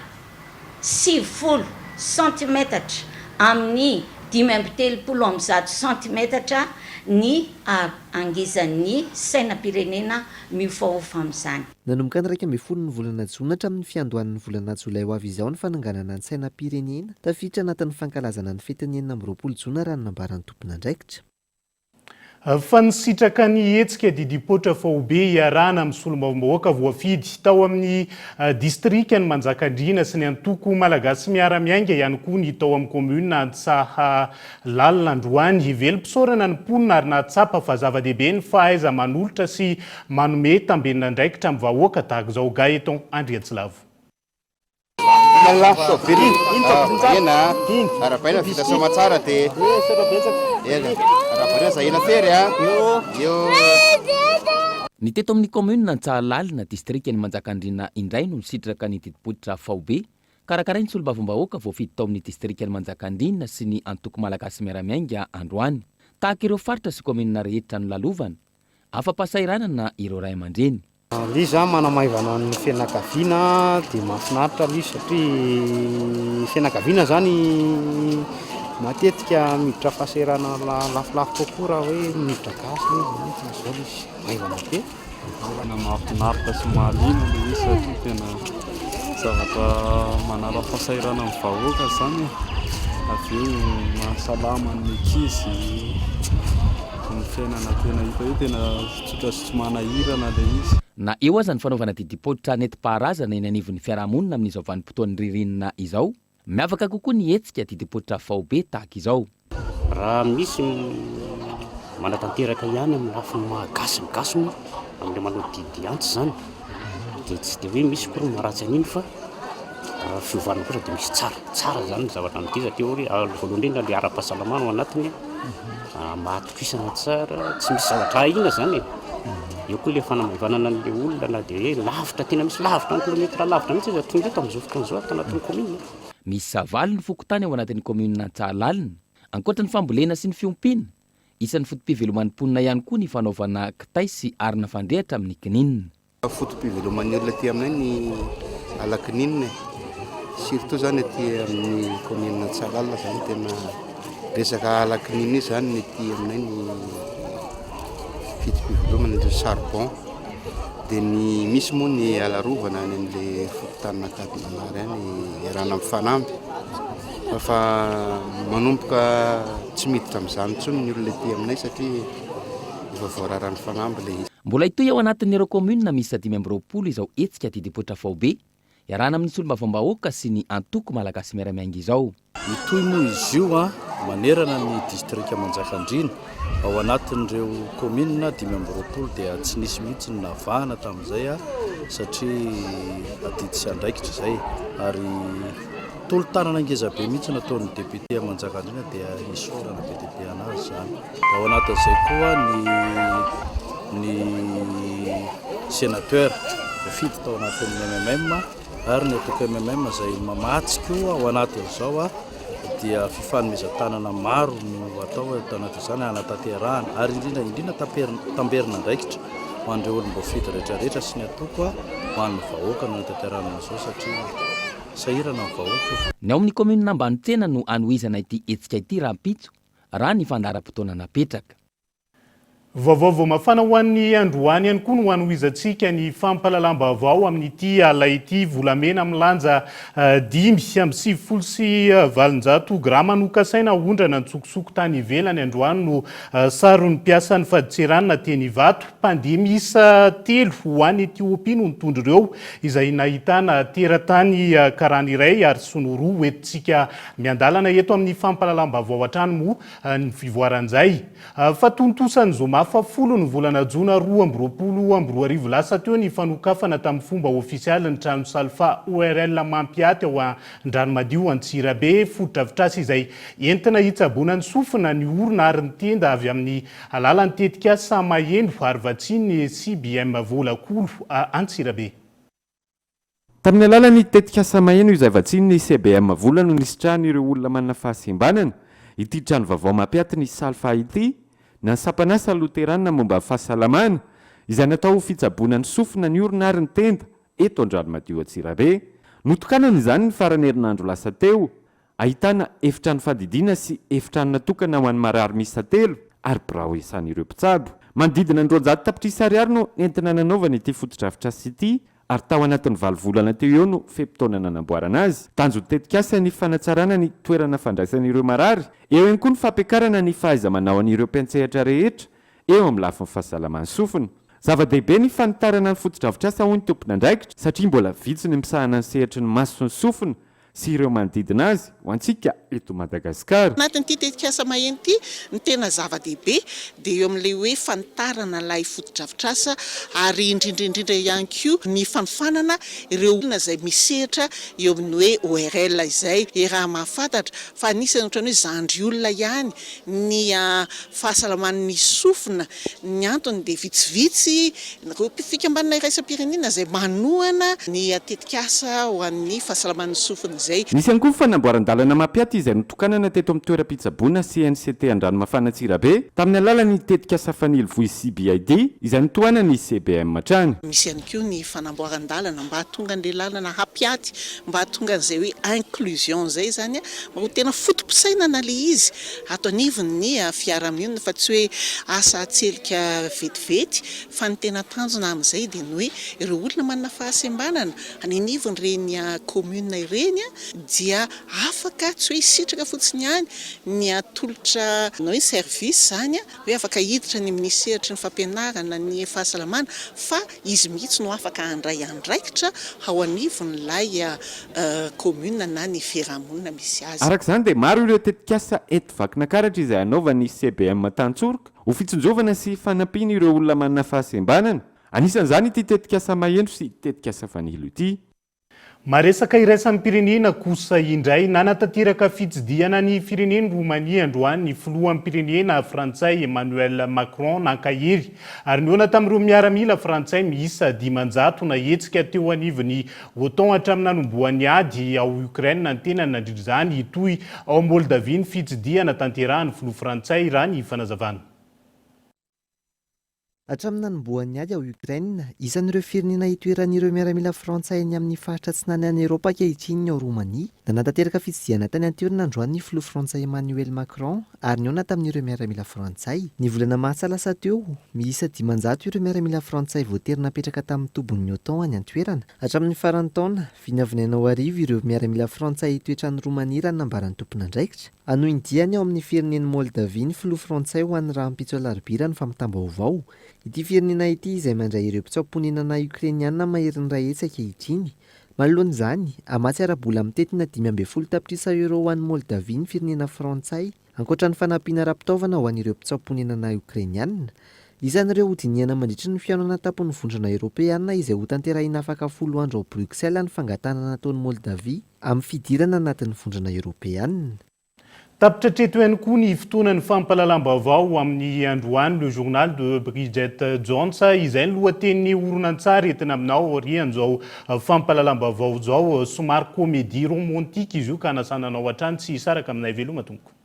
90 santimetatra amin'ny 135 santimetatra ny hangezan'ny sainam-pirenena miofaofa amin'izany. Nanomboka ny 11 ny volana jona hatramin'ny fiandohan'ny volana jolay ho avy izao ny fananganana ny sainam-pirenena, tafiditra anatin'ny fankalazana ny fetin'ny 26 jona raha ny nambaran'ny tompon'andraikitra. Fa nisitraka ny hetsika Didipoitra faobe iarahana amin'ny solombavambahoaka voafidy tao amin'ny distrikan'i Manjakandriana sy ny antoko Malagasy Miara-Miainga ihany koa ny tao amin'ny kaominina Antsahalalina androany. Velom-pisaorana ny mponina ary nahatsapa fa zava-dehibe ny fahaiza-manolotra sy manome tamben'andraikitra amin'ny vahoaka tahaka izao. Gaëtan Andriantsilavo. Ny teto amin'ny kaominina Antsahalalina, distrikan'i Manjakandriana indray no nisitraka ny didim-pototra faobe, karakarain'ny solombavambahoaka voafidy tao amin'ny distrikan'i Manjakandriana sy ny antoko Malagasy Miara-Miainga androany. Tahaka ireo faritra sy kaominina rehetra nolalovana, afa-pahasahiranana ireo ray aman-dreny. Ilay izy zany manamaivana ny fianakaviana dia mahafinaritra ilay izy satria fianakaviana zany matetika miditra fahasahiranana lafolafo kokoa raha hoe miditra gasy ilay izy nefa izao ilay izy maivana be. Tena mahafinaritra sy mahaliana ilay izy satria tena zavatra manala fahasahiranana ny vahoaka izany e, avy eo mahasalama ny ankizy, ny fiainana tena hita hoe tena Tsotra sy tsy manahirana ilay izy. Na eo aza ny fanaovana didim-poitra nentim-paharazana eny anivon'ny fiarahamonina amin'izao vanim-potoan'ny ririnina izao, miavaka kokoa ny hetsika didim-poitra faobe tahaka izao. Raha misy manatanteraka ihany amin'ny lafiny maha gasy ny gasy moa amin'ilay manao didy antsy izany dia tsy dia hoe misy akory ny maharatsy an'iny fa raha fiovana kosa dia misy tsara, tsara izany ny zavatra amin'ity satria voalohany indrindra ilay ara-pahasalamana ao anatiny Mahatokisana tsara, tsy misy zavatra ahiana zany e. Eo koa le fanamaivanana an'le olona na dia hoe lavitra, tena misy lavitra, un kilomètre lavitra mihitsy aza tonga eto amin'izao fotoana izao ato anatin'ny commune. Miisa valo ny fokontany ao anatin'ny kaominina Antsahalalina. Ankoatra ny fambolena sy ny fiompiana, isan'ny foto-piveloman'ny mponina ihany koa ny fanaovana kitay sy arina fandrehitra amin'ny kininina. Foto-piveloman'ny olona aty aminay ny ala kininina e. Surtout zany aty amin'ny commune Antsahalalina zany tena resaka ala kininina io zany ny aty aminay ny foto-pivelomana indrindra charbon. Dia ny misy moa ny ala arovana any amin'le fokontanin'Ankadinanahary any iarahana mifanamby fa fa manomboka tsy miditra amin'izany intsony ny olona aty aminay satria efa voararan'ny fanamby ilay izy. Mbola hitohy ao anatin'ireo kaominina miisa 25 izao hetsika Didipoitra faobe, iarahana amin'ny solombavambahoaka sy ny antoko Malagasy Miara-Miainga izao. Mitohy moa izy io manerana ny distrika Manjakandriana, ao anatin'ireo kaominina 25 dia tsy nisy mihitsy ny navahana tamin'izay satria adidy sy andraikitra izay ary tolo-tanana ngezabe mihitsy nataon'ny député Manjakandriana dia isaorana be dia be an'azy izany. Ao anatin'izay koa ny ny sénateur voafidy tao anatin'ny MMM ary ny antoko MMM izay mamatsy koa ao anatin'izao dia fifanomezan-tanana maro no atao ato anatin'izany hanatanterahana ary indrindra indrindra tamberina andraikitra ho an'ireo olom-boafidy rehetra rehetra sy ny antoko ho an'ny vahoaka no hanatanterahana an'izao satria sahirana ny vahoaka. Ny ao amin'ny kaominina Ambanitsena no hanohizana ity hetsika ity rahampitso raha ny fandaharam-potoana napetraka. Vaovao vao mafana ho an'ny androany ihany koa no hanohizantsika ny fampahalalam-baovao amin'ity alina ity. Volamena milanja 895 grama nokasaina haondrana an-tsokosoko tany ivelany androany no saron'ny mpiasan'ny fadintseranana teny Ivato. Mpandeha miisa telo ho any Etiopia no nitondra ireo, izay nahitana teratany karana iray ary sinoa roa. Hoentintsika miandalana eto amin'ny fampahalalam-baovao hatrany moa ny fivoaran'izay. Fa tontosa ny zoma fahafolo ny volana jona 2022 lasa teo ny fanokafana tamin'ny fomba ofisialy ny trano Salfa ORL Mampiaty ao Andranomadio Antsirabe, fotodrafitrasa izay entina hitsaboana ny sofina, ny orona ary ny tenda avy amin'ny alalan'ny tetikasa Maheno ary vatsian'ny CBM Vola Kolo Antsirabe. Tamin'ny alalan'ny tetikasa Maheno izay vatsian'ny CBM vola no nisitrahan'ireo olona manana fahasembanana ity trano vaovao mampiaty ny Salfa ity na ny sampan'asa loterana momba ny fahasalamana izay natao ho fitsaboana ny sofina, ny orona ary ny tenda eto Andranomadio Antsirabe. Notokanana izany ny faran'ny herinandro lasa teo Ahitana efitrano fandidiana sy efitrano natokana ho an'ny marary miisa telo ary birao iasan'ireo mpitsabo. Manodidina ny 200 tapitrisa ariary no nentina nanaovana ity fotodrafitrasa ity ary tao anatin'ny valo volana teo eo no fe-potoana nanamboarana azy. Tanjon'ny tetikasa ny fanatsarana ny toerana fandraisana ireo marary, eo ihany koa ny fampiakarana ny fahaiza-manao an'ireo mpiantsehatra rehetra eo amin'ny lafiny fahasalaman'ny sofina. Zava-dehibe ny fanitarana ny fotodrafitrasa hoy ny tompon'andraikitra satria mbola vitsy ny misahana ny sehatry ny maso sy ny sofina sy ireo manodidina azy ho antsika eto Madagasikara. Anatin'ity tetikasa Maheno ity, ny tena zava-dehibe dia eo amin'ilay hoe fanitarana ilay fotodrafitrasa ary indrindra indrindra ihany koa ny fanofanana ireo olona izay misehatra eo amin'ny hoe ORL izay iaraha-mahafantatra fa anisan'ny ohatran'ny hoe zandry olona ihany ny fahasalaman'ny sofina. Ny antony dia vitsivitsy ireo fikambanana iraisam-pirenena izay manohana ny tetikasa ho an'ny fahasalaman'ny sofina izay. Nisy ihany koa ny fanamboaran-dalana mampiaty izay notokanana teto amin'ny toeram-pitsaboana CNCT Andranomafana Antsirabe tamin'ny alalan'ny tetikasa Fanilo Voice CBID izay notohanan'ny CBM hatrany. Misy ihany koa ny fanamboaran-dalana mba hahatonga an'ilay lalana hampiaty, mba hahatonga an'izay hoe inclusion izay izany, mba ho tena foto-pisainana ilay izy ato anivon'ny fiarahamonina fa tsy hoe asa atselika vetivety fa ny tena tanjona amin'izay dia ny hoe ireo olona manana fahasembanana any anivon'ireny commune ireny dia afaka tsy hoe hisitraka fotsiny ihany ny atolotra na hoe service izany hoe afaka hiditra any amin'ny sehatry ny fampianarana, ny fahasalamana fa izy mihitsy no afaka handray andraikitra ao anivon'ilay commune na ny fiarahamonina misy azy. Araka izany dia maro ireo tetikasa eto Vakinakaratra izay hanaovan'ny CBM tantsoroka ho fitsinjovana sy fanampiana ireo olona manana fahasembanana. Anisan'izany ity tetikasa Maheno sy tetikasa Fanilo ity. Maresaka iraisam-pirenena kosa indray, nanatanteraka fitsidihana ny firenen'i Romania androany ny filoham-pirenena frantsay Emmanuel Macron nankahery ary nihaona tamin'ireo miaramila frantsay miisa 500 nahetsika teo anivon'ny OTAN hatramin'ny nanombohan'ny ady ao Ukraine ny tenany nandritra izany. Hitohy ao Moldavia ny fitsidihana tanterahan'ny filoha frantsay raha ny fanazavana. Hatramin'ny nanombohan'ny ady ao Ukraine, isan'ireo firenena itoeran'ireo miaramila frantsay any amin'ny faritra atsinanan'i Eoropa ankehitriny ny ao Romania. Nanatanteraka fitsidihana tany an-toerana androany ny filoha frantsay Emmanuel Macron ary nihaona tamin'ireo miaramila frantsay. Ny volana martsa lasa teo, miisa 500 ireo miaramila frantsay voatery napetraka tamin'ny tobin'ny OTAN any an-toerana. Hatramin'ny faran'ny taona, vinavinaina ho arivo ireo miaramila frantsay hitoetra any Romania raha ny nambaran'ny tompon'andraikitra. Hanohy ny diany ao amin'ny firenen'i Moldavia ny filoha frantsay ho an'ny rahampitso alarobia raha ny fampitam-baovao. Ity firenena ity izay mandray ireo mpitsoa-ponenana Ukrainiana maherin'ny 100 ankehitriny. Manoloana izany, hamatsy ara-bola mitentina 15 tapitrisa euros ho an'i Moldavia ny firenena frantsay, ankoatra ny fanampiana ara-pitaovana ho an'ireo mpitsoa-ponenana Ukrainiana. Isan'ireo hodinihana mandritry ny fihaonana an-tampon'ny Vondrona Eoropeana izay hotanterahina afaka folo andro ao Bruxelles ny fangatahana nataon'i Moldavia amin'ny fidirana anatin'ny Vondrona Eoropeana. Tapitra hatreto ihany koa ny fotoanan'ny fampahalalam-baovao amin'ny androany Le Journal de Bridget Jones, izay ny lohatenin'ny horonantsary entina aminao aorian'izao fampahalalam-baovao izao. Somary comédie romantique izy io ka anasana anao hatrany tsy hisaraka aminay. Veloma tompoko.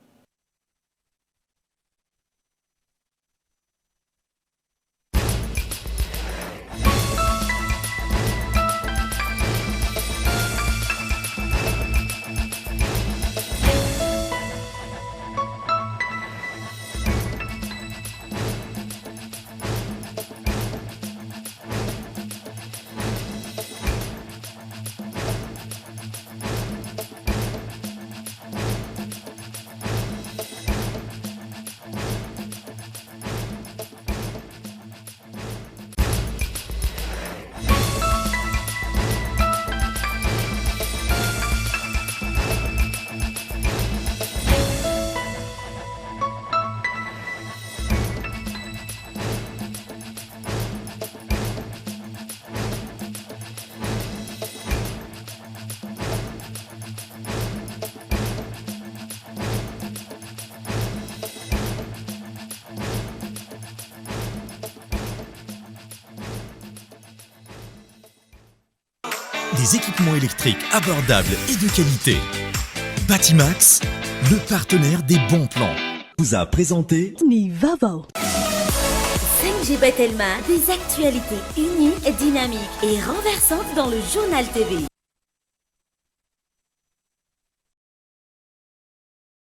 des équipements électriques abordables et de qualité. Batimax, le partenaire des bons plans. Vous a présenté Ny vaovao. 5G by Telma, des actualités uniques, dynamiques et renversantes dans le journal TV.